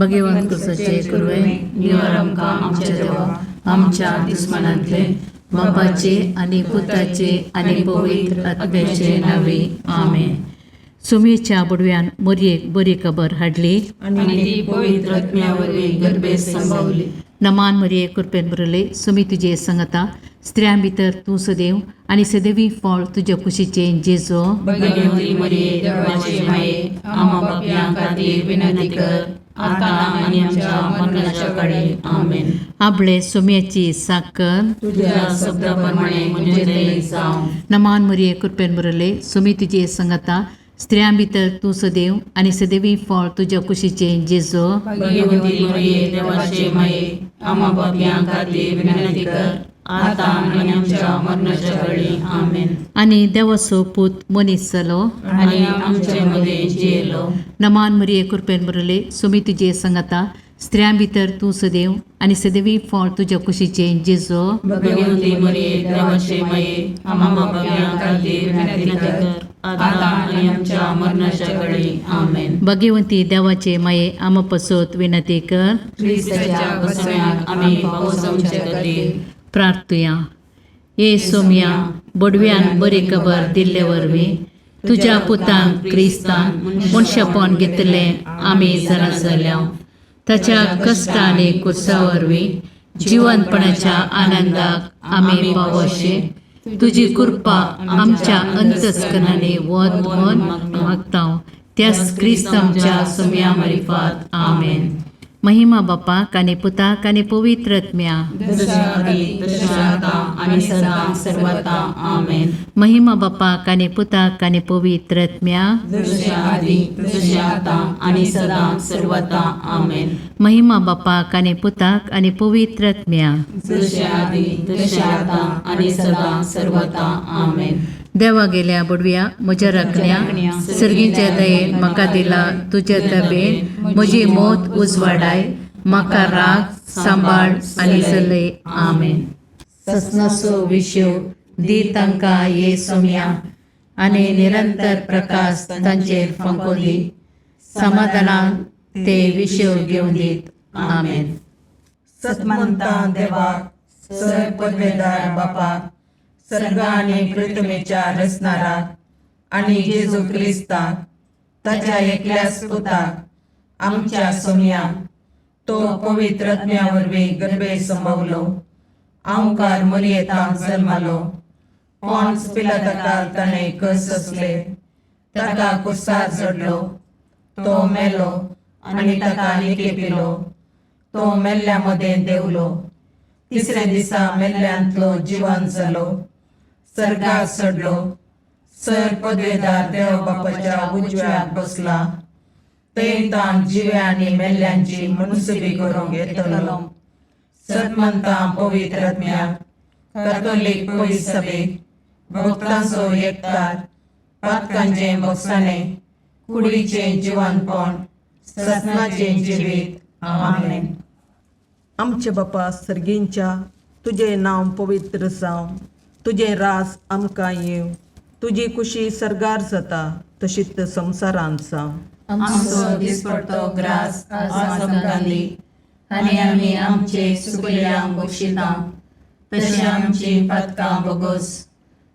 भगवंत कुसाचे कुरवे निवार आमकां आमच्या देवा आमच्या दुस्मानांतले बापाचे आनी पुताचे आनी पवित्र आत्म्याचे नावे आमेन. सुमेच्या बुडव्यान मोरयेक बरी खबर हाडली आनी ती पवित्र आत्म्या वरवीं गर्भेत संभवली. नमान मरिये कृपेन भरले सुमी तुजे संगता स्त्रियां भितर तूं सदैव आनी सदैवी फळ तुज्या कुशीचें जेजो. भगवती मरिये देवाचे माये, आम्हा पापयां खातीर विनंती कर, आतां आनी आमच्या मरणाच्या काळी. आमेन. आपले सुम्याची साकर तुझ्या शब्दा प्रमाणे म्हजें थंय जावं. नमान मरिये कृपेन भरले सुमी तुजे संगता स्त्रियां भितर तूं सदैव आनी सदैवी फळ तुज्या कुशीचें जेजो. भगवती मरिये देवाचे माये, आम्हा पापयां खातीर विनंती कर, आतां आनी आमच्या मरणाच्या काळी. आमेन. आनी देवाचो पूत मनीस जालो आनी आमचे मदें जियेलो. नमान मरिये कृपेन भरले सुमी तुजे संगता स्त्रियां भितर तूं सदैव आनी सदैवी फळ तुज्या कुशीचें जेजो. भगवती मरिये देवाचे माये, आम्हा पापयां खातीर विनंती कर, आतां आनी आमच्या मरणाच्या काळी. आमेन. भगवंती देवाचे माये आमा पसत विनंती कर. क्रिस्ताच्या बसम्याक आमी पावसांचे खातीर. प्रार्थुया. ये सोम्या बोडव्यान बरी खबर दिल्ले वरवीं तुज्या पुतान क्रिस्तान मनशापण घेतलें आमी जाणा जाल्या. ताच्या कश्ट आनी कुर्सा वरवीं जिवनपणाच्या आनंदाक आमी पावोशे तुजी कृपा आमच्या अंतस्करणांनी वत म्हण मागता त्याच क्रिस्त आमच्या सोम्या मारिफात. आमेन. महिमा बापाक आनी पुताक आनी पवित्र आत्म्या. जशें आदी तशें आतां आनी सदां सर्वता. आमेन. महिमा बापाक आनी पुताक आनी पवित्र आत्म्या. जशें आदी तशें आतां आनी सदां सर्वता. आमेन. महिमा बापाक आनी पुताक आनी पवित्र आत्म्या. जशें आदी तशें आतां आनी सदां सर्वता. आमेन. देवा गेल्या बुडव्या म्हज्या राखण्या सर्गीच्या दयेन म्हाका दिला तुज्या तबेन म्हजी मोत उजवाडाय म्हाका राग सांबाळ आनी चलय. आमेन. ससनाचो विशेव दी तांकां ये सोम्या आनी निरंतर प्रकाश तांचेर फांको दी समाधानान ते विशेव घेवन दीत. आमेन. सतमंता देवाक सर पदवेदार बापाक सर्ग आनी पृथ्वीच्या रचणाराक आनी जेजू क्रिस्ताक ताच्या एकल्याच पुताक आमच्या सोमयाक तो पवित्र आत्म्या वरवीं गर्भे संभवलो आंवकार मरियेतांत जल्मालो पॉन्स पिलाताकाल ताणें कस सोंसले ताका कुर्सार चडलो तो मेलो आनी ताका निकेपिलो तो मेल्ल्या मदें देंवलो तिसऱ्या दिसा मेल्ल्यांतलो जिवन जालो सर्गार चडलो सर पदवेदार देव बापाच्या उजव्याक बसला थंय ताण जिव्या आनी मेल्ल्यांची मुनसुबी करूंक येतलो. सतमंता पवित्र आत्म्याक कातोलीक पवित्र सभेक भक्तांचो एकतार पातकांचें भोगसाणें कुडीचें जिवनपण ससनाचें जिवीत. आमेन. आमचे बापा सर्गींच्या तुजें नांव पवित्र जावं तुजें राज आमकां येवं तुजी कुशी सर्गार जाता तशीच संवसारांत जावं. आमचो दिसपडतो ग्रास आज आमकां दी आनी आमी आमचे सुकल्यांक बक्षिता तशें आमची पातकां बोगोस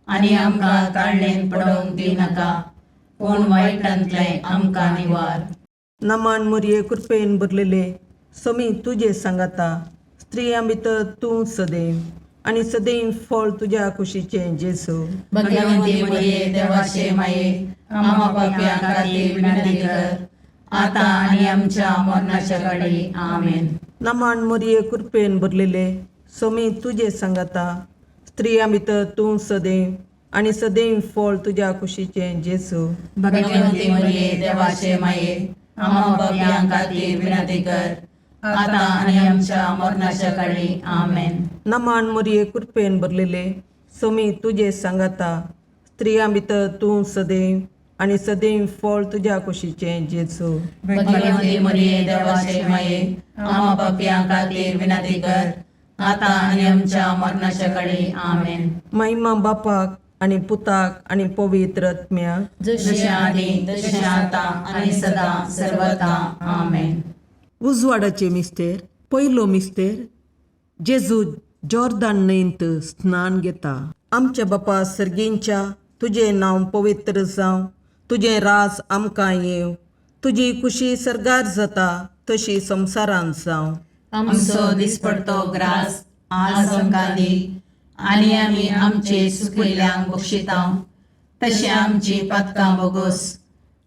आनी आमकां ताळणेन पडोवंक दिनाका पूण वायटांतलें आमकां निवार. नमान मुरये कृपेन भरलेले समी तुजे सांगाता स्त्रियां भितर तूं सदैव आनी सदैव फळ तुज्या कुशीचें जेजू. भगवंती मरिये देवाचे माये, आम्हा पापयां खातीर विनंती कर, आतां आनी आमच्या मरणाच्या काळी. आमेन. नमान मुरये कृपेन भरलेले समी तुजे सांगाता स्त्रियां भितर तूं सदैव आनी सदैव फळ तुज्या कुशीचें जेजू. भगवंती मरिये देवाचे माये, आम्हा पापयां खातीर विनंती कर, आतां आनी आमच्या मरणाच्या काळी. आमेन. नमान मुरये कृपेन भरलेले समी तुजे सांगाता स्त्रियां भितर तूं सदैव आनी सदैव फळ तुज्या कुशीचें जेजू. भगवंती मरिये देवाचे माये, आम्हा पापयां खातीर विनंती कर, आतां आनी आमच्या मरणाच्या काळी. आमेन. महिमा बापाक आनी पुताक आनी पवित्र आत्म्याक. जशें आदी तशें आतां आनी सदां सर्वता. आमेन. उजवाडाचे मिस्तेर पयलो मिस्तेर जेजू जॉर्दान न्हंयंत स्नान घेता. आमच्या बापा सर्गींच्या तुजें नांव पवित्र जावं, तुजें राज आमकां येवं, तुजी कुशी सर्गार जाता तशी संवसारांत जावं. आमचो दिसपडतो ग्रास आज आमकां दी आनी आमी आमचे सुकिल्ल्यांक बक्षितांव तशें आमची पातकां बोगोस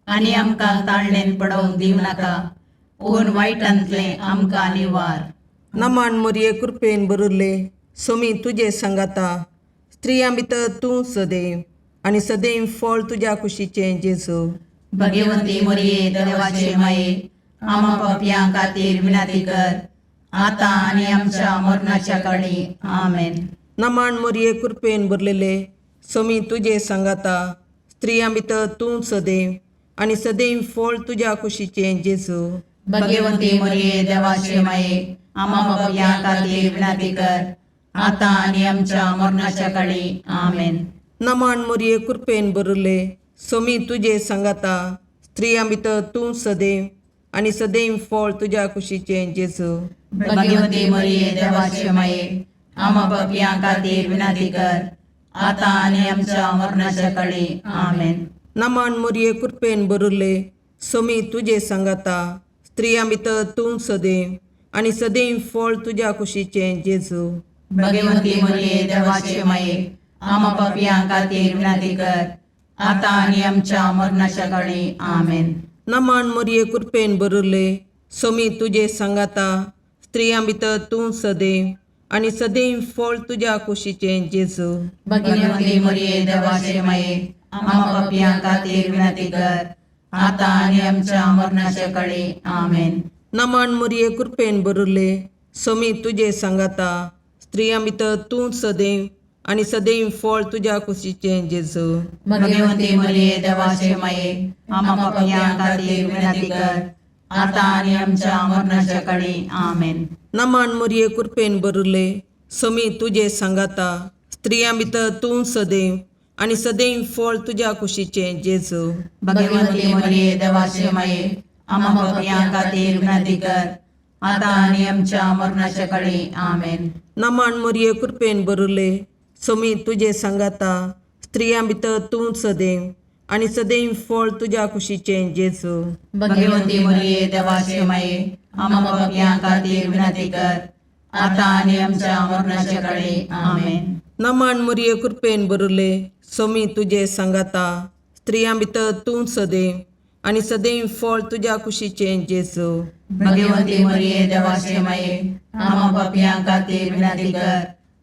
आनी आमकां ताळणेन पडोवंक दिवं नाका पूण वायटांतलें आमकां निवार. नमान मोरये कृपेन भरिल्ले सोमी तुजे सांगाता, स्त्रियां भितर तूं सदैव आनी सदैव फळ तुज्या कुशीचें जेजू. भगवती मोरये देवाचे माये आमा पापयां खातीर विनंती कर आतां आनी आमच्या मरणाच्या काळी. आमेन. नमान मोरये कृपेन भरलेले सोमी तुजे सांगाता, स्त्रियां भितर तूं सदैव आनी सदैव फळ तुज्या कुशीचें जेजू. भगवती मोरये देवाचे माये आमा पापयां खातीर विनंती कर आतां आनी आमच्या मरणाच्या काळी. आमेन. नमान मोरये कृपेन भरिल्ले सोमी तुजे सांगाता, स्त्रियां भितर तूं सदैव आनी सदैव फळ तुज्या कुशीचें जेजू. भगवती मोरये देवाचे माये आमा पापयां खातीर विनंती कर आतां आनी आमच्या मरणाच्या काळी. आमेन. नमान मोरये कृपेन भरिल्ले सोमी तुजे सांगाता, स्त्रियां भितर तूं सदैव आनी सदैव फळ तुज्या कुशीचें जेजू. भगवती मोरये देवाचे माये आमा पापयां खातीर विनंती कर आतां आनी आमच्या मरणाच्या काळी. आमेन. नमान मोरये कृपेन भरिल्ले सोमी तुजे सांगाता, स्त्रियां भितर तूं सदैव आनी सदैव फळ तुज्या कुशीचें जेजू. भगवती मोरये देवाचे माये आमा पापयां खातीर विनंती कर आतां आनी आमच्या मरणाच्या काळी. आमेन. नमान मोरये कृपेन भरिल्ले सोमी तुजे सांगाता, स्त्रियां भितर तूं सदैव आनी सदैव फळ तुज्या कुशीचें जेजू. भगवती मोरये देवाचे माये आमा पापयां खातीर विनंती कर आतां आनी आमच्या मरणाच्या काळी. आमेन. नमान मोरये कृपेन भरिल्ले सोमी तुजे सांगाता, स्त्रियां भितर तूं सदैव आनी सदैव फळ तुज्या कुशीचें जेजू. भगवती मोरये देवाचे माये आमा पापयां खातीर विनंती कर आतां आनी आमच्या मरणाच्या काळी. आमेन. नमान मोरये कृपेन भरिल्ले सोमी तुजे सांगाता, स्त्रियां भितर तूं सदैव आनी सदैव फळ तुज्या कुशीचें जेजू. भगवती मोरये देवाचे माये आमा पापयां खातीर विनंती कर आतां आनी आमच्या मरणाच्या काळी. आमेन. नमान मोरये कृपेन भरिल्ले सोमी तुजे सांगाता, स्त्रियां भितर तूं सदैव आनी सदैव फळ तुज्या कुशीचें जेजू. भगवती मोरये देवाचे माये आमा पापयां खातीर विनंती कर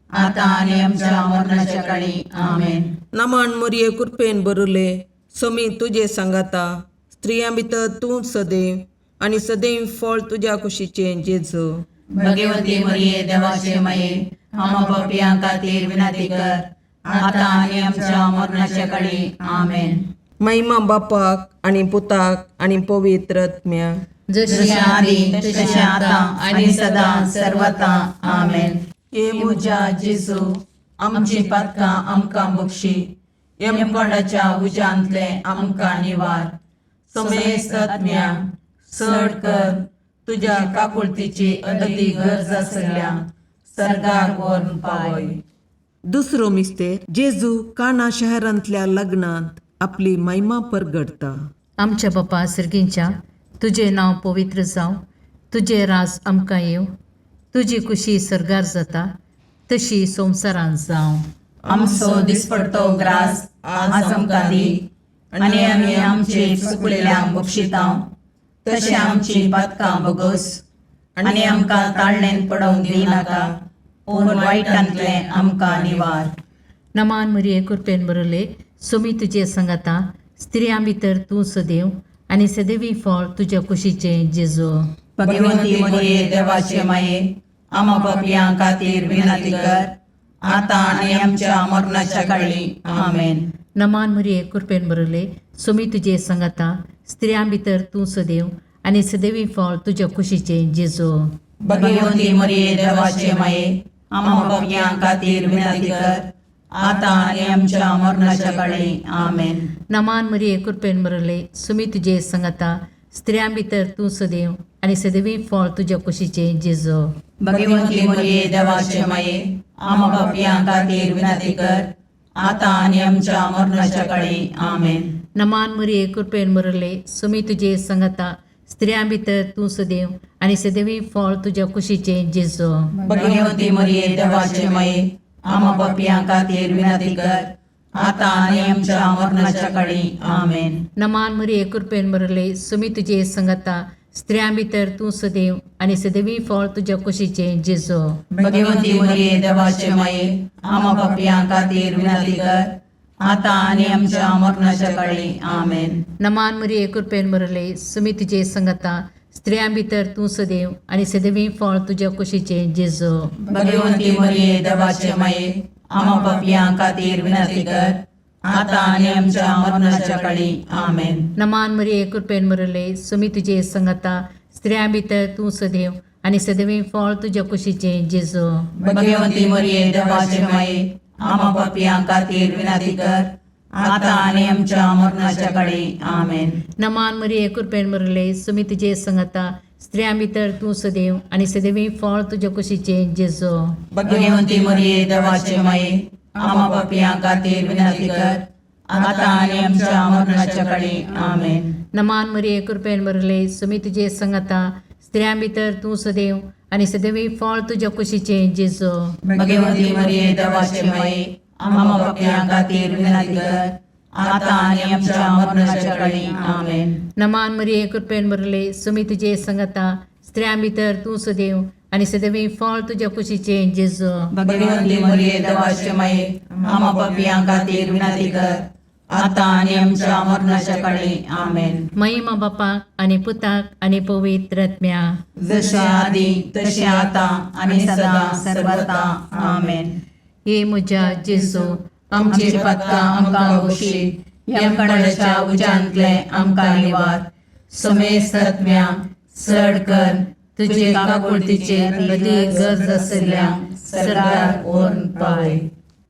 आतां आनी आमच्या मरणाच्या काळी. आमेन. नमान मोरये कृपेन भरिल्ले सोमी तुजे सांगाता, स्त्रियां भितर तूं सदैव आनी सदैव फळ तुज्या कुशीचें जेजू. भगवती मोरये देवाचे माये आमा पापयां खातीर विनंती कर आतां आनी आमच्या मरणाच्या काळी. आमेन. महिमा बापाक आनी पुताक आनी पवित्र आत्म्याक. जशी जशें आदी तशें आतां आनी सदां सर्वता. आमेन. हे म्हज्या जेजू, आमची पातकां आमकां बक्षी, यमकोंडाच्या उज्यांतलें आमकां निवार, समेस्त आत्म्या चड कर तुज्या काकुळतीची अदती गरज आसल्या सर्गाक व्हरून पावय. दुसरो मिस्तेर जेजू काना शहरांतल्या लग्नांत आपली महिमा परगडता. आमच्या बापा सर्गींच्या तुजें नांव पवित्र जावं, तुजें राज आमकां येवं, तुजी कुशी सर्गार जाता तशी संवसारांत जावं. आमचो दिसपडतो ग्रास आज आमकां दी आनी आमी आमचे चुकलेल्यांक बक्षितांव तशें आमची पातकां बोगोस आनी आमकां ताळणेन पडोवंक दिवं नाका पूण वायटांतलें आमकां निवार. नमान मरिये कृपेन भरले सोमी तुजे संगाता, स्त्रियां भितर तूं सदैव आनी सदैवी फळ तुज्या कुशीचें जेजू. भगवती मोरये देवाचे माये आमा पापयां खातीर विनंती कर आतां आनी आमच्या मरणाच्या काळी. आमेन. नमान मरिये कृपेन भरले सोमी तुजे संगाता, स्त्रियां भितर तूं सदैव आनी सदैवी फळ तुज्या कुशीचें जेजू. भगवती मोरये देवाचे माये आमा पापयां खातीर विनंती कर आतां आनी आमच्या मरणाच्या काळी. आमेन. नमान मरिये कृपेन भरले सुमी तुजे संगाता, स्त्रियां भितर तूं सदैव आनी सदवी फळ तुज्या कुशीचें जेजो. भगवंती मरिये देवाचे माये, आमा पापयां खातीर विनंती कर, आतां आनी आमच्या मरणाच्या काळी. आमेन. नमान मरिये, कृपेन भरले, सुमी तुजे संगता, स्त्रियां भितर तूं सदैव आनी सदैवी फळ तुज्या कुशीचें जेजो. भगवंती मरिये देवाचे माये, आमा पापयां खातीर विनंती कर, आतां आनी आमच्या मरणाच्या काळी. आमेन. नमान मरिये, कृपेन भरले, सुमी तुजे संगता, स्त्रियां भितर तूं सदैव आनी सदैवी फळ तुज्या कुशीचें जेजो. भगवंती मरिये देवाचे माये, आमा पापयां खातीर विनंती कर, आतां आनी आमच्या मरणाच्या काळी. आमेन. नमान मरिये, कृपेन भरले, सुमी तुजे संगता, स्त्रियां भितर तूं सदैव आनी सदैवी फळ तुज्या कुशीचें जेजो. भगवंती मरिये देवाचे माये, आमा पापयां खातीर विनंती कर, आतां आनी आमच्या मरणाच्या काळी. आमेन. नमान मरिये, कृपेन भरले, सुमी तुजे संगता, स्त्रियां भितर तूं सदैव आनी सदैवी फळ तुज्या कुशीचें जेजो. भगवंती मरिये देवाचे माये, आमा पापयां खातीर विनंती कर, आतां आनी आमच्या मरणाच्या काळी. आमेन. नमान मरिये, कृपेन भरले, सुमी तुजे संगता, स्त्रियां भितर तूं सदैव आनी सदैवी फळ तुज्या कुशीचें जेजो. भगवंती मरिये देवाचे माये, आमा पापयां खातीर विनंती कर, आतां आनी आमच्या मरणाच्या काळी. आमेन. नमान मरिये, कृपेन भरले, सुमी तुजे संगता, स्त्रियां भितर तूं सदैव आनी सदैवी फळ तुज्या कुशीचें जेजो. भगवंती मरिये देवाचे माये, आमा पापयां खातीर विनंती कर, आतां आनी आमच्या मरणाच्या काळी. आमेन. नमान मरिये, कृपेन भरले, सुमी तुजे संगता, स्त्रियां भितर तूं सदैव आनी सदैवी फळ तुज्या कुशीचें जेजो. भगवंती मरिये देवाचे माये, आमा पापयां खातीर विनंती कर, आतां आनी आमच्या मरणाच्या काळी. आमेन. महिमा बापाक आनी पुताक आनी पवित्र आत्म्या. जशे आदी तशें आतां आनी सदां सर्वता. आमेन. हे म्हज्या जेजू, आमची पातकां आमकां बक्षी, यमकणाच्या उज्यांतले आमकां निवार, समेस्त आत्म्या चड कर तुजे काकुळतीचेर अदीक गरज आशिल्ल्या सरकार व्हरून पावय.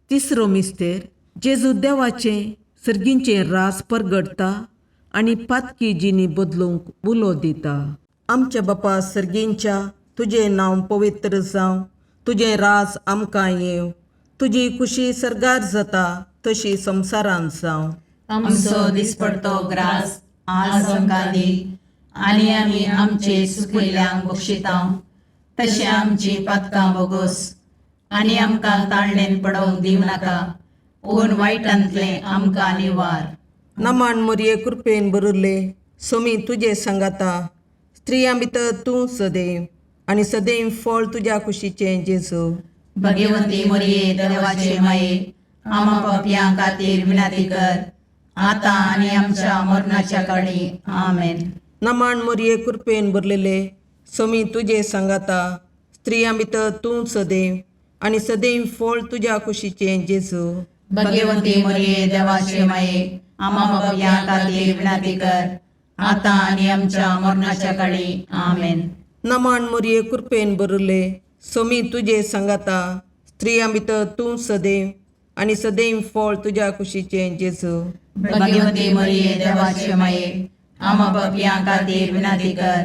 तिसरो मिस्तेर जेजू देवाचें सर्गींचें रास परगटता आनी पातकी जिणी बदलूंक उलो दिता. आमच्या बापा सर्गींच्या, तुजें नांव पवित्र जावं, तुजें राज आमकां येवं, तुजी खुशी सर्गार जाता तशी संवसारांत जावं. आमचो दिसपडतो ग्रास आज आमकां दी, आनी आमी आमचे सुकिल्ल्यांक बक्षिता तशें आमची पातकां बोगोस, आनी आमकां ताळणेन पडोवंक दिवं नाका, पूण वायटांतलें आमकां निवार. नमान मरिये, कृपेन भरिल्ले, सोमी तुजे सांगाता, स्त्रियां भितर तूं सदैव आनी सदैव फळ तुज्या कुशीचें जेजू. भगवंती मरिये देवाचे माये, आमा पापयां खातीर विनंती कर, आतां आनी आमच्या मरणाच्या काळी. आमेन. नमान मरिये, कृपेन भरलेले, सोमी तुजे सांगाता, स्त्रियां भितर तूं सदैव आनी सदैव फळ तुज्या कुशीचें जेजू. भगवंती मरिये देवाचे माये, आमा पापयां खातीर विनंती कर, आतां आनी आमच्या मरणाच्या काळी. आमेन. नमान मरिये, कृपेन भरिल्ले, सोमी तुजे सांगाता, स्त्रियां भितर तूं सदैव आनी सदैव फळ तुज्या कुशीचें जेजू. भगवंती मरिये देवाचे माये, आमा पापयां खातीर विनंती कर,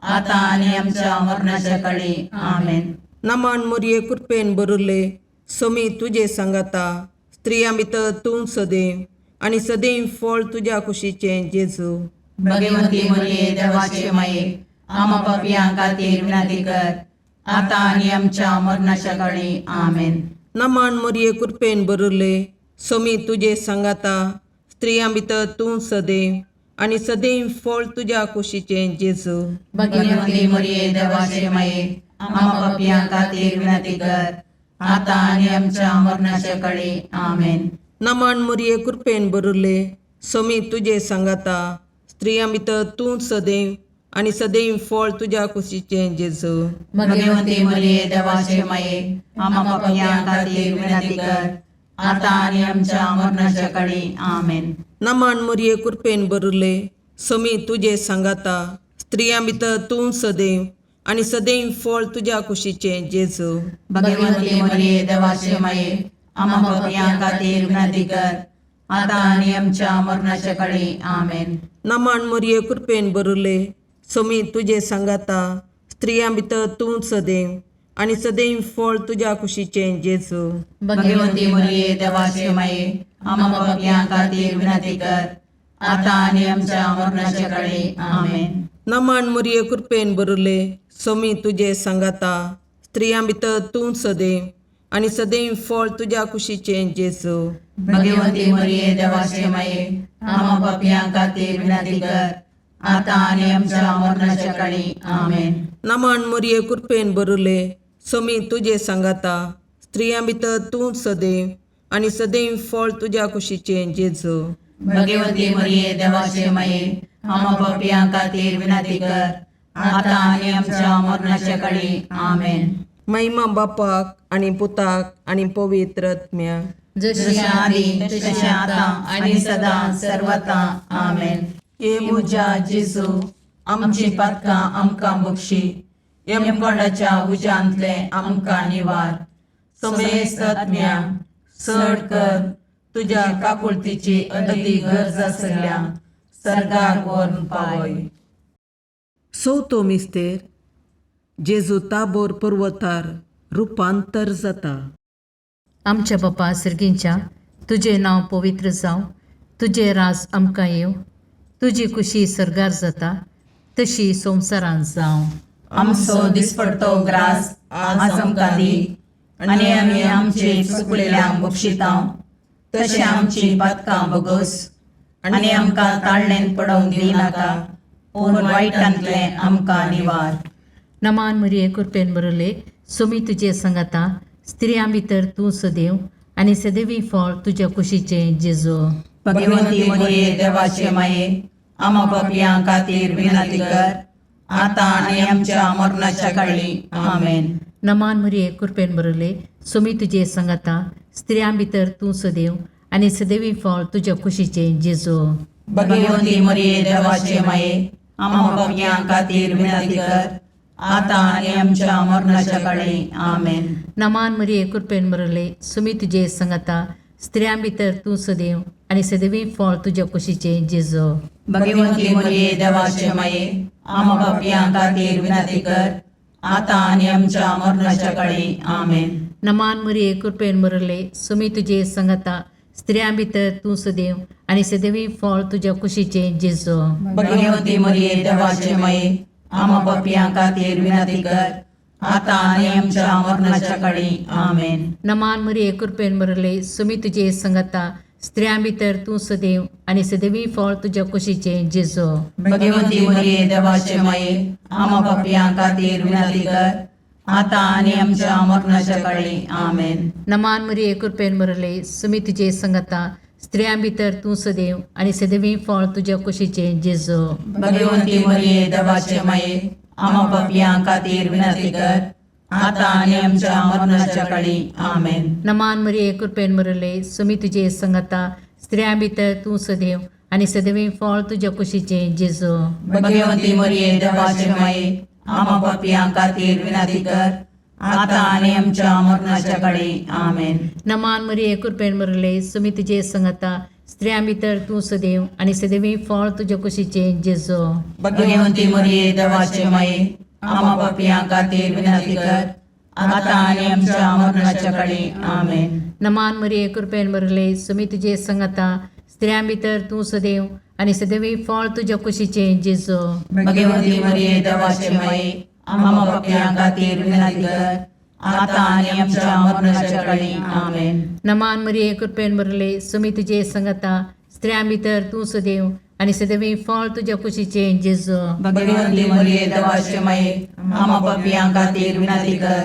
आतां आनी आमच्या मरणाच्या काळी. आमेन. नमान मरिये, कृपेन भरिल्ले, सोमी तुजे सांगाता, स्त्रियां भितर तूं सदैव आनी सदैव फळ तुज्या कुशीचें जेजू. भगवंती मरिये देवाचे माये, आमा पापयां खातीर विनंती कर, आतां आनी आमच्या मरणाच्या काळी. आमेन. नमान मरिये, कृपेन भरिल्ले, सोमी तुजे सांगाता, स्त्रियां भितर तूं सदैव आनी सदैव फळ तुज्या कुशीचें जेजू. भगवंती मरिये देवाचे माये, आमा पापयां खातीर विनंती कर, आतां आनी आमच्या मरणाच्या काळी. आमेन. नमान मरिये, कृपेन भरिल्ले, सोमी तुजे सांगाता, स्त्रियां भितर तूं सदैव आनी सदैव फळ तुज्या कुशीचें जेजू. भगवंती मरिये देवाचे माये, आमा पापयां खातीर विनंती कर, आतां आनी आमच्या मरणाच्या काळी. आमेन. नमान मरिये, कृपेन भरिल्ले, सोमी तुजे सांगाता, स्त्रियां भितर तूं सदैव आनी सदैव फळ तुज्या कुशीचें जेजू. भगवंती मरिये देवाचे माये, आमा पापयां खातीर विनंती कर, आतां आनी आमच्या मरणाच्या काळी. आमेन. नमान मरिये, कृपेन भरिल्ले, सोमी तुजे सांगाता स्त्रियां भितर तूं सदैव आनी सदैव फळ तुज्या कुशीचें जेजू. भगवंती मरिये देवाचे माये, आम्हा पापयां खातीर विनंती कर, आता आनी आमच्या मरणाच्या काळी. आमेन. नमन मुरये, कृपेन बरुले, सोमी तुजे सांगाता, स्त्रियां भितर तूं सदैव आनी सदैव फळ तुज्या कुशीचें जेजू. भगवंती मरिये देवाचे माये, आम्हा पापयां खातीर विनंती कर, आता आनी आमच्या मरणाच्या काळी. आमेन. नमन मुरये, कृपेन बरुले, सोमी तुजे सांगाता, स्त्रियां भितर तूं सदैव आनी सदैव फळ तुज्या कुशीचें जेजू. भगवंती मरिये देवाचे माये, आम्हा पापयां खातीर विनंती कर, आता आनी आमच्या मरणाच्या काळी. आमेन. महिमा बापाक आनी पुताक आनी पवित्र आत्म्याक. जशी जशें आदी तशें आतां आनी सदां सर्वता. आमेन. हे म्हज्या जेजू, आमची पातकां आमकां बक्षी, यमकोंडाच्या उज्यांतले आमकां निवार, समेस्त आत्म्या चड कर तुज्या काकुळतीची अदी गरज आसल्या सर्गार व्हरून पावय. चवथो मिस्तेर, जेजू ताबोर पर्वतार रुपांतर जाता. आमच्या बापा सर्गींच्या, तुजें नांव पवित्र जावं, तुजें राज आमकां येवं, तुजी कुशी सर्गार जाता तशी संवसारांत जावं. आमचो दिसपडतो ग्रास आज आमकां दी, आनी आमी आमचे चुकलेल्यांक बक्षितां तशें आमची पातकां बगस, आनी आमकां ताळणेन पडोवंक दिनाका, पूण वायटांतलें आमकां निवार. नमान मरिये, कृपेन बरले, सुमी तुजे संगता, स्त्रियां भितर तूं सदैव आनी सदैवी फळ तुज्या कुशीचें जेजू. भगवंती मरिये देवाचे माये, आमा पापयां खातीर विनंती कर, आतां आनी आमच्या मरणाच्या काळी. आमेन. नमान मरिये, कृपेन बरले, सुमी तुजे संगता, स्त्रियां भितर तूं सदैव आनी सदैवी फळ तुज्या कुशीचें जेजू. भगवंती मरिये देवाचे माये, आमा पापयां खातीर विनंती कर, आतां आनी आमच्या मरणाच्या काळी. आमेन. नमान मरिये, कृपेन बरले, सुमी तुजे संगता, स्त्रियां भितर तूं सदैव आनी सदैवी फळ तुज्या कुशीचें जेजू. भगवंती मरिये देवाचे माये, आमा पापयां खातीर विनंती कर, आतां आनी आमच्या मरणाच्या काळी. आमेन. नमान मरिये, कृपेन बरले, सुमी तुजे संगता, स्त्रियां भितर तूं सदैव आनी सदैवी फळ तुज्या कुशीचें जेजू. भगवंती मरिये देवाचे माये, आमा पापयां खातीर विनंती कर, आतां आनी आमच्या मरणाच्या काळी. आमेन. नमान मरिये, कृपेन बरले, सुमी तुजे संगता, स्त्रियां भितर तूं सदैव आनी सदैवी फळ तुज्या कुशीचें जेजू. भगवंती मरिये देवाचे माये, आमा पापयां खातीर विनंती कर, आतां आनी आमच्या मरणाच्या काळी. आमेन. नमान मरिये, कृपेन बरले, सुमी तुजे संगता, स्त्रियां भितर तूं सदैव आनी सदैवी फळ तुज्या कुशीचें जेजू. भगवंती मरिये देवाचे माये, आमा पापयां खातीर विनंती कर, आतां आनी आमच्या मरणाच्या काळी. आमेन. नमान मरिये, कृपेन बरले, सुमी तुजे संगता, स्त्रियां भितर तूं सदैव आनी सदैवी फळ तुज्या कुशीचें जेजू. भगवंती मरिये देवाचे माये, आमा पापयां खातीर विनंती कर, आतां आनी आमच्या मरणाच्या काळी. आमेन. नमान मरिये, कृपेन बरले, सुमी तुजे संगता, स्त्रियां भितर तूं सदैव आनी सदैवी फळ तुज्या कुशीचें जेजू. भगवंती मरिये देवाचे माये, आमा पापयां खातीर विनंती कर, आतां आनी आमच्या मरणाच्या काळी. आमेन. नमान मरिये, कृपेन बरले, सुमी तुजे संगता, स्त्रियां भितर तूं सदैव आनी सदैवी फळ तुज्या कुशीचें जेजू. भगवंती मरिये देवाचे माये, आमा पापयां खातीर विनंती कर, आतां आनी आमच्या मरणाच्या काळी. आमेन. नमान मरिये, कृपेन बरले, सुमी तुजे संगता, स्त्रियां भितर तूं सदैव आनी सदैवी फळ तुज्या कुशीचें जेजू. भगवंती मरिये देवाचे माये, आमा पापयां खातीर विनंती कर,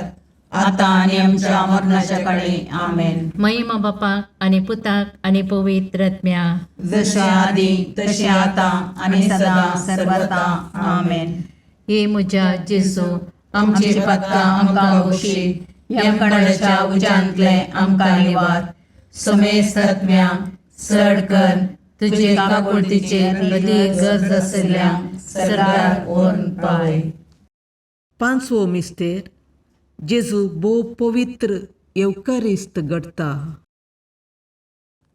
आतां आनी आमच्या मरणाच्या काळी. आमेन. महिमा बापाक आनी पुताक आनी पवित्र आत्म्या. जशें आदी तशें आतां आनी सदां सर्वता. आमेन. हे म्हज्या जेजू, आमची पातकां आमकां बक्षी, यमकंडाच्या उज्यांतले आमकां निवार, समेस्त आत्म्या चड कर तुजे काकुळतीचे अदी गरज आसल्या सरकार व्हरून पावय. पांचवो मिस्तेर, जेजू भोव पवित्र येवकारिस्त घडटा.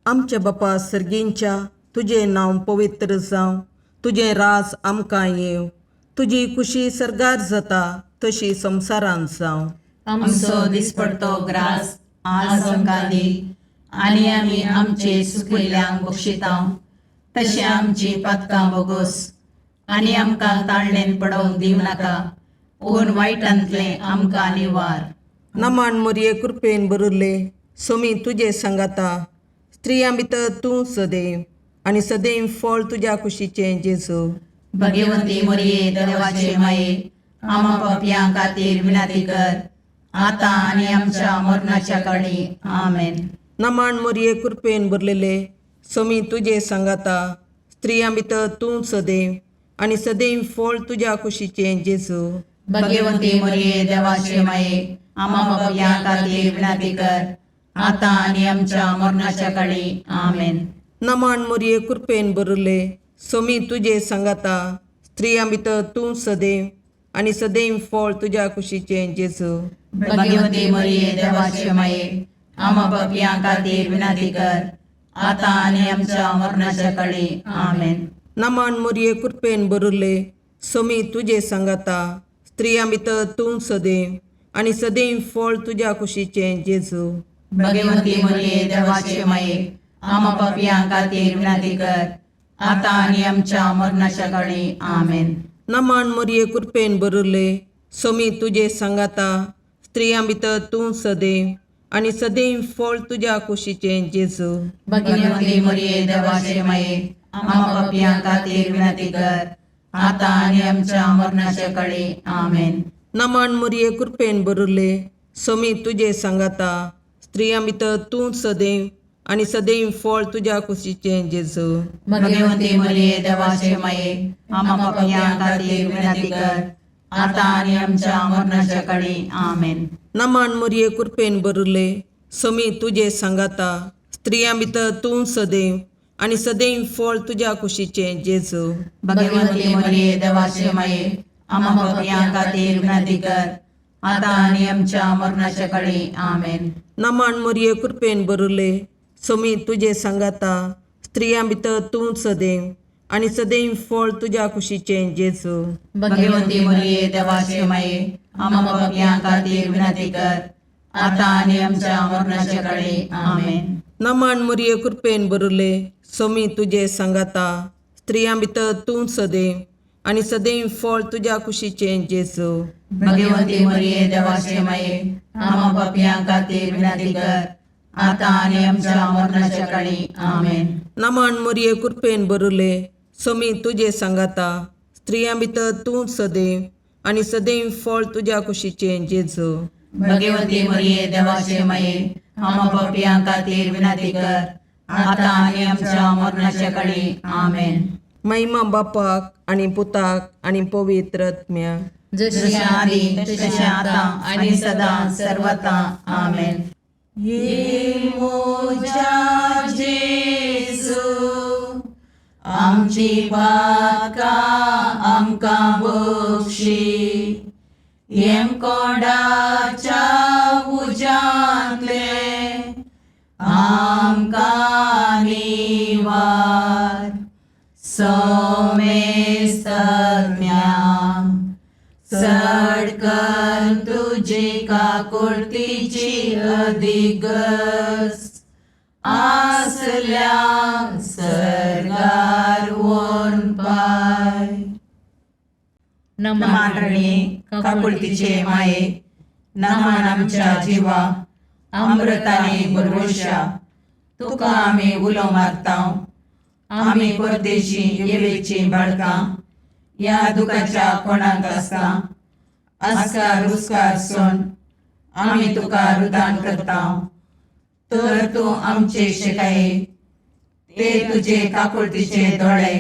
आमच्या बापा सर्गींच्या, तुजें नांव पवित्र जावं, तुजें राज आमकां येवं, तुजी कुशी सर्गार जाता तशी संवसारांत जावं. आमचो दिसपडतो ग्रास आज आमकां दी आनी आमी आमचे सुकिल्ल्यांक बक्षिता तशें आमची पातकां बोगोस आनी आमकां ताळणेन पडोवंक दिवं नाका, पूण वायटांतलें आमकां निवार. नमन मोरये, कृपेन भरिल्ले, सोमी तुजे सांगाता. स्त्रियां भितर तूं सदैव आनी सदैव फळ तुज्या कुशीचें जेजू. भगवंती मोरये, देवाचे माये, आमा पापयां खातीर विनंती कर, आतां आनी आमच्या मरणाच्या काळी. आमेन. नमन मोरये, कृपेन भरलेले, सोमी तुजे सांगाता. स्त्रियां भितर तूं सदैव आनी सदैव फळ तुज्या कुशीचें जेजू. भगवंती मोरये, देवाचे माये, आमा पापयां खातीर विनंती कर, आतां आनी आमच्या मरणाच्या काळी. आमेन. नमन मोरये, कृपेन भरिल्ले, सोमी तुजे सांगाता. स्त्रियां भितर तूं सदैव आनी सदैव फळ तुज्या कुशीचें जेजू. भगवंती मोरये, देवाचे माये, आमा पापयां खातीर विनंती कर, आतां आनी आमच्या मरणाच्या काळी. आमेन. नमन मोरये, कृपेन भरिल्ले, सोमी तुजे सांगाता. स्त्रियां भितर तूं सदैव आनी सदैव फळ तुज्या कुशीचें जेजू. भगवंती मोरये, देवाचे माये, आमा पापयां खातीर विनंती कर, आतां आनी आमच्या मरणाच्या काळी. आमेन. नमन मोरये, कृपेन भरिल्ले, सोमी तुजे सांगाता. स्त्रियां भितर तूं सदैव आनी सदैव फळ तुज्या कुशीचें जेजू. भगवंती मोरये, देवाचे माये, आमा पापयां खातीर विनंती कर, आतां आनी आमच्या मरणाच्या काळी. आमेन. नमन मोरये, कृपेन भरिल्ले, सोमी तुजे सांगाता. स्त्रियां भितर तूं सदैव आनी सदैव फळ तुज्या कुशीचें जेजू. भगवंती मोरये, देवाचे माये, आमा पापयां खातीर विनंती कर, आतां आनी आमच्या मरणाच्या काळी. आमेन. नमन मोरये, कृपेन भरिल्ले, सोमी तुजे सांगाता. स्त्रियां भितर तूं सदैव आनी सदैव फळ तुज्या कुशीचें जेजू. भगवंती मोरये, देवाचे माये, आमा पापयां खातीर विनंती कर, आतां आनी आमच्या मरणाच्या काळी. आमेन. नमन मोरये, कृपेन भरिल्ले, सोमी तुजे सांगाता. स्त्रियां भितर तूं सदैव आनी सदैव फळ तुज्या कुशीचें जेजू. भगवंती मोरये, देवाचे माये, आमा पापयां खातीर विनंती कर, आतां आनी आमच्या मरणाच्या काळी. आमेन. नमन मोरये, कृपेन भरिल्ले, सोमी तुजे सांगाता. स्त्रियां भितर तूं सदैव आनी सदैव फळ तुज्या कुशीचें जेजू. भगवंती मोरये, देवाचे माये, आमा पापयां खातीर विनंती कर, आतां आनी आमच्या मरणाच्या काळी. आमेन. नमन मोरये, कृपेन भरिल्ले, सोमी तुजे सांगाता. स्त्रियां भितर तूं सदैव आनी सदैव फळ तुज्या कुशीचें जेजू. भगवंती मोरये, देवाचे माये, आमा पापयां खातीर विनंती कर, आतां आनी आमच्या मरणाच्या काळी. आमेन. महिमा बापाक आनी पुताक आनी पवित्र आत्म्याक. जशें आदी तशें आतां आनी सदां सर्वता. आमेन. ये मोजा जेजू, आमची पातकां आमकां बक्षी, येमकोंडाच्या उज्यांतले आमकां निवार. सोमेस्तज्ञा, चड कर तुजी काकुळतीची अधिगस आसल्या सर्गार वोन पाय. नमान रणी काकुळतीचे माये, नमान आमच्या जिवा अमृताने बरवशा, तुका आमी उलो मारता. आमी परदेशी येवेची बाळकां ह्या दुखाच्या कोणाक आसता आस्कार रुस्कार सोन आमी तुका रुदान करता. तर तूं आमचे शिकाये ते तुजे काकुळतीचे दोळे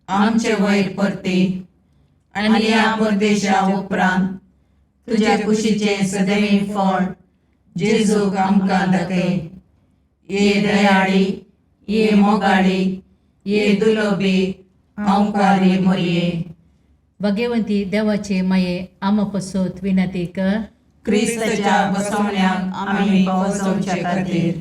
आमचे वयर परती आनी ह्या परदेशा उपरांत तुज्या कुशीचें सदैव फळ जेजूक आमकां दाखय. ये दयाळी, ये मोगाळी, ये दुलोबी अंकारी मोरये, भगवंती देवाचे माये, आमा पसत विनंती कर. क्रिस्ताच्या बसवण्याक आमी पावसवचे खातीर.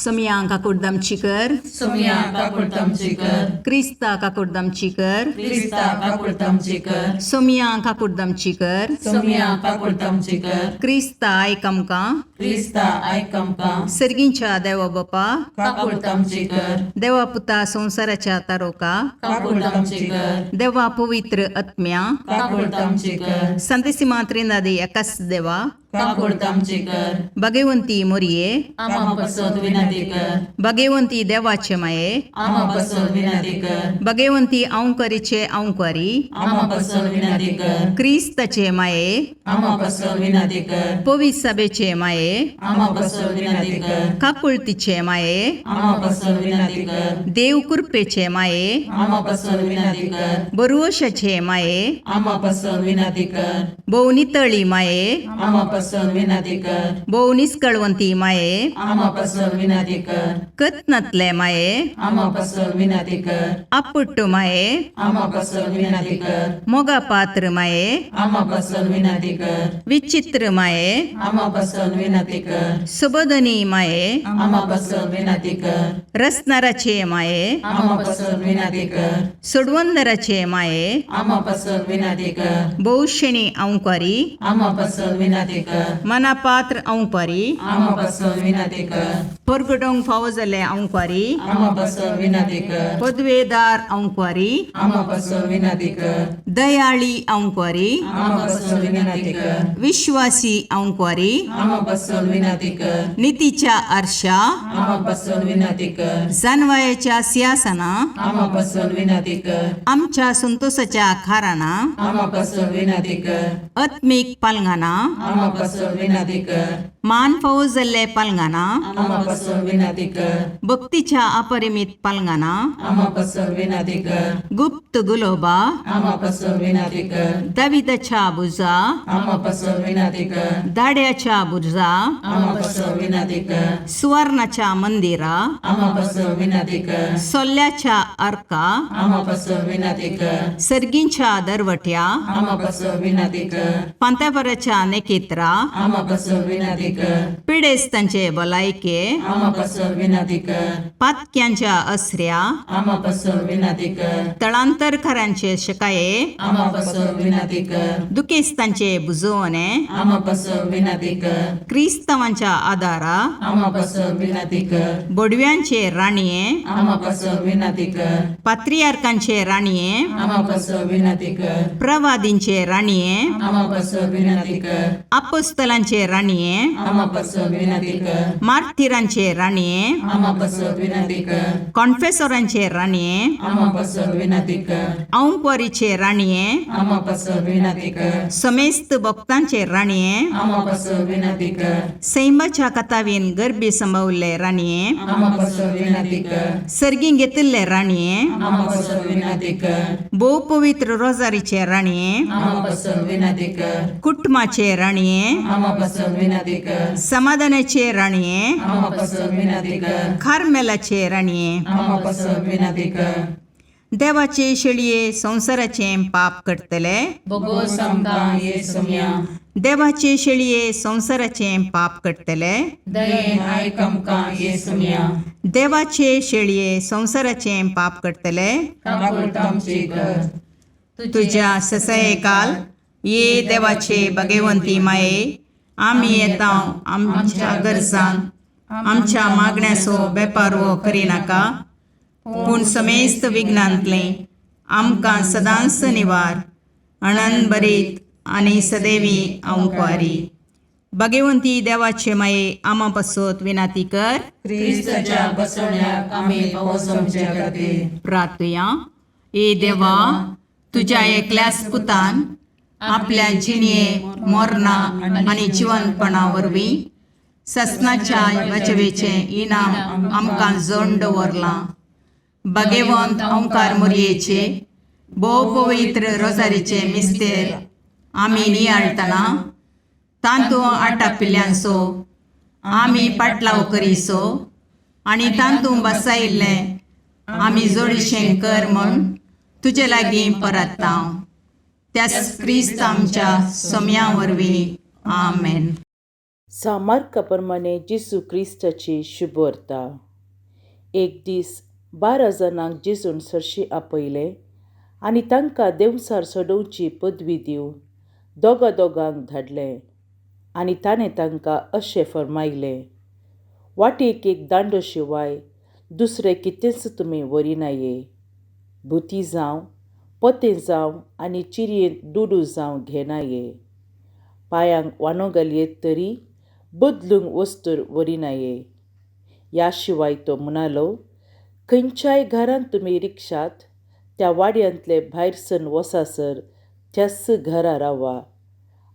सोमया काकुडदामची कर. सोमया काकुळतामची कर. क्रिस्ता काकुडदामची कर. क्रिस्ता काकुळतामची कर. सोमया काकुडदामची कर. सोमया काकुळतामची कर. क्रिस्ता आयक आमकां. क्रिस्ता आयक आमकां. सर्गींच्या देवा बापा, काकुळतामची कर. देवा पुता संवसाराच्या तारोका, काकुळतामची कर. देवा पवित्र आत्म्या, काकुळतामची कर. संतेसिमा त्रिनादी एकाच देवा, काकुळतामची कर. भगवंती मोरये, आमा पसत विनंती कर. भगवंती देवाचे माये, आमा पसत विनंती कर. भगवंती अंकरीचे अंकरी, आमा पसत विनंती कर. क्रिस्ताचे माये, आमा पसत विनंती कर. पवित्र सभेचे माये, आमा पसत विनंती कर. काकुळतीचे माये, आमा पसत विनंती कर. देव कृपेचे माये, आमा पसत विनंती कर. बरुवशाचे माये, आमा पसत विनंती कर. भोवनितळी माये, आमा पसत विनंती कर. भोव निस्कळवंती माये, आमा पसत विनंती कर. कत्नातले माये, आमा पसत विनंती कर. आपुट्ट माये, आमा पसत विनंती कर. मोगा पात्र माये, आमा पसत विनंती कर. विचित्र माये, आमा पसत विनंती कर. सुबोधनी माये, आमा पसत विनंती कर. रसनाराचे माये, आमा पसत विनंती कर. सोडवंदराचे माये, आमा पसत विनंती कर. भोवशेणी अंकारी, आमा पसत विनंती कर. मनापात्र अंकारी, आमा पसत विनंती कर. परगटोंक फावो जाल्ले अंकारी, आमा पसत विनंती कर. पदवेदार अंकारी, आमा पसत विनंती कर. दयाळी अंकारी, आमा पसत विनंती कर. विश्वासी अंकारी, आमा पसत विनंती कर. नितीच्या आरशा, आमा पसत विनंती कर. जानवायाच्या सिंहासना, आमा पसत विनंती कर. आमच्या संतोषाच्या खाराना, आमा पसत विनंती कर. आत्मीक पालंगाना, आमा पसत विनंती कर. मान फावो जाल्ले पालंगाना, आमा पसत विनंती कर. भक्तीच्या अपरिमित पालंगाना, आमा पसत विनंती कर. गुप्त गुलोबा, आमा पसत विनंती कर. दाविदाच्या बुजा, आमा पसत विनंती कर. दाड्याच्या बुजा, आमा पसत विनंती कर. सुवर्णाच्या मंदिरा, आमा पसत विनंती कर. सोल्ल्याच्या अर्का, आमा पसत विनंती कर. सर्गींच्या दरवट्या, आमा पसत विनंती कर. पांत्यापराच्या नेकेत्रा, आमा पसत विनंती कर. पिडेस्तांचे भलायके, आमा पसत विनंती कर. पातक्यांच्या असऱ्या, आमा पसत विनंती कर. तळांतरकारांचे शकाये, आमा पसत विनंती कर. दुखेस्तांचे बुजवणे, आमा पसत विनंती कर. क्रिस्तांवांच्या आदारा, आमा पसत विनंती कर. बोडव्यांचे राणये, आमा पसत विनंती कर. पात्रियार्कांचे राणये, आमा पसत विनंती कर. प्रवादींचे राणये, आमा पसत विनंती कर. अपोस्तलांचे राणये, आमा पसत विनंती कर. मार्थिरांचे राणये, आमा पसत विनंती कर. कॉन्फेसोरांचे राणये, आमा पसत विनंती कर. औंकवारीचे राणये, आमा पसत विनंती कर. समेस्त भक्तांचे राणये, आमा पसत विनंती कर. सैमाच्या कथावीन गर्भी संभवल्ले राणये, आमा पसत विनंती कर. सर्गीं घेतिल्ले राणये, आमा पसत विनंती कर. भोव पवित्र रोजारीचे राणये, आमा पसत विनंती कर. कुटुंबाचे राणये, आमा पसत विनंती कर. समाधानाचे राणये, आमा पसत विनंती कर. कार्मेलाचे राणये, आमा पसत विनंती कर. देवाचे शेळये संवसाराचें पाप करतले, बोगोस आमकां ये सोम्या. देवाचे शेळये संवसाराचें पाप करतले, दयेन आयक आमकां ये सोम्या. देवाचे शेळये संवसाराचें पाप करतले, काकुळतामची कर. तुझ्या ससयकाल ये देवाचे भगवंती माये, आमी येता आमच्या गरजान आमच्या मागण्याचो बेपारवो करिनाका, पूण समेस्त विघ्नांतलें आमकां सदांच निवार अणन बरीत आनी सदैवी अंकवारी. भगवंती देवाचे माये आमा पासत विनाती कर. क्रिस्ताच्या बसवण्याक आमी पावस आमच्या खातीर. प्रार्थुया. ए देवा, तुज्या एकल्याच पुतान आपल्या जिणये मोरना आनी जिवनपणा वरवीं ससनाच्या वाचवेचें इनाम आमकां जोड दवरलां. भगवंत ओंकार मोरयेचे भोव पवित्र रोजारीचे मिस्तेर आमी नियाळटना तांतू आटापिल्ल्यांचो आमी पाटलाव करीसो आनी तांतू बसायिल्लें आमी जोडीशें कर म्हूण तुजे लागीं परत्ता, त्याच क्रिस्त आमच्या सोम्या वरवीं. आमेन. सामार्का प्रमाणे जेजू क्रिस्ताची शुभवार्ता. एक दीस 12 जाणांक जेजून सरशी आपयले आनी तांकां देंवचार सोडोवची पदवी दिवन दोगा दोगांक धाडले आनी ताणें तांकां अशें फर्मायलें, वाटेक एक दांडो शिवाय दुसरें कितेंच तुमी व्हरिनाये. भुती जावं, पोतें जावं आनी चिरयेंत दुडू जावं घेनाये. पांयांक वानो घालयेत तरी बदलूंक वस्तूर व्हरिनाये. ह्या शिवाय तो म्हणालो, खंयच्याय घरांत तुमी रिक्षात त्या वाड्यांतले भायर सरून वसासर त्याच घरा रावा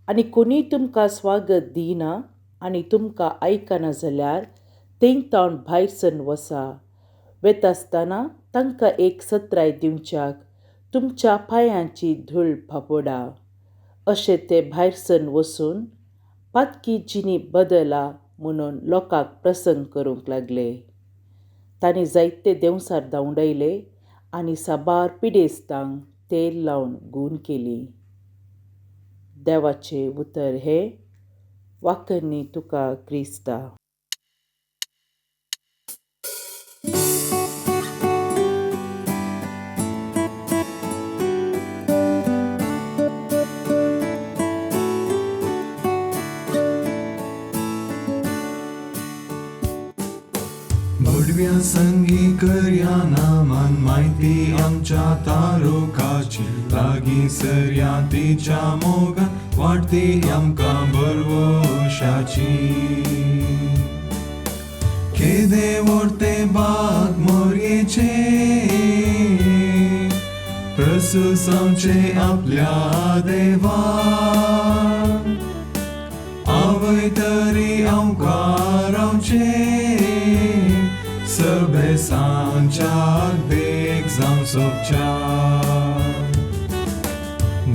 आनी कोणीय तुमकां स्वागत दिना आनी तुमकां आयकना जाल्यार थंय तावन भायर सरून वसा. वेता आसतना तांकां एक सत्राय दिवच्याक तुमच्या पांयांची धूळ फाफोडा. अशें ते भायर सरून वचून पातकी जिणी बदला म्हणून लोकांक प्रसंग करूंक लागले. तांणी जायते देंवचार धांवडायले आनी साबार पिडेस्तांक तेल लावन गूण केली. देवाचें उतर हें वाकन्नी तुका क्रिस्ता. भडव्या संगी करया नामान म्हायती आमच्या तारुकाची लागीं सरया तिच्या मोगान वाडटी आमकां बरवशाची. केदे व्हडते बाग मोरयेचे प्रसुसांवचे आपल्या देवा आवय तरी आमकां रावचे सभेसांच्याक देख जावं सोबच्या.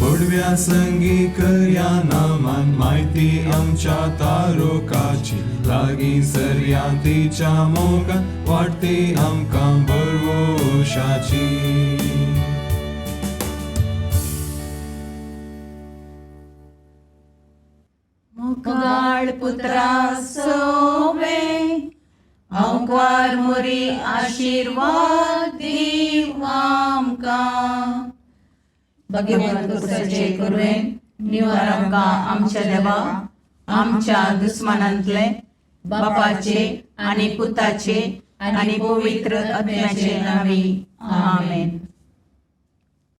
भडव्या संगी करया नामान म्हायती आमच्या तारुकाची लागीं सरया तिच्या मोगान वाडटी आमकां बरवशाची. मुगाळ पुत्रा सोवे अंकार मोरी आशीर्वाद दीव आमकां. भगवंत कुसाचे कुरवेन निवार आमकां आमच्या देवा आमच्या दुस्मानांतले बापाचे आनी पुताचे आनी पवित्र आत्म्याचे नांवी. आमेन.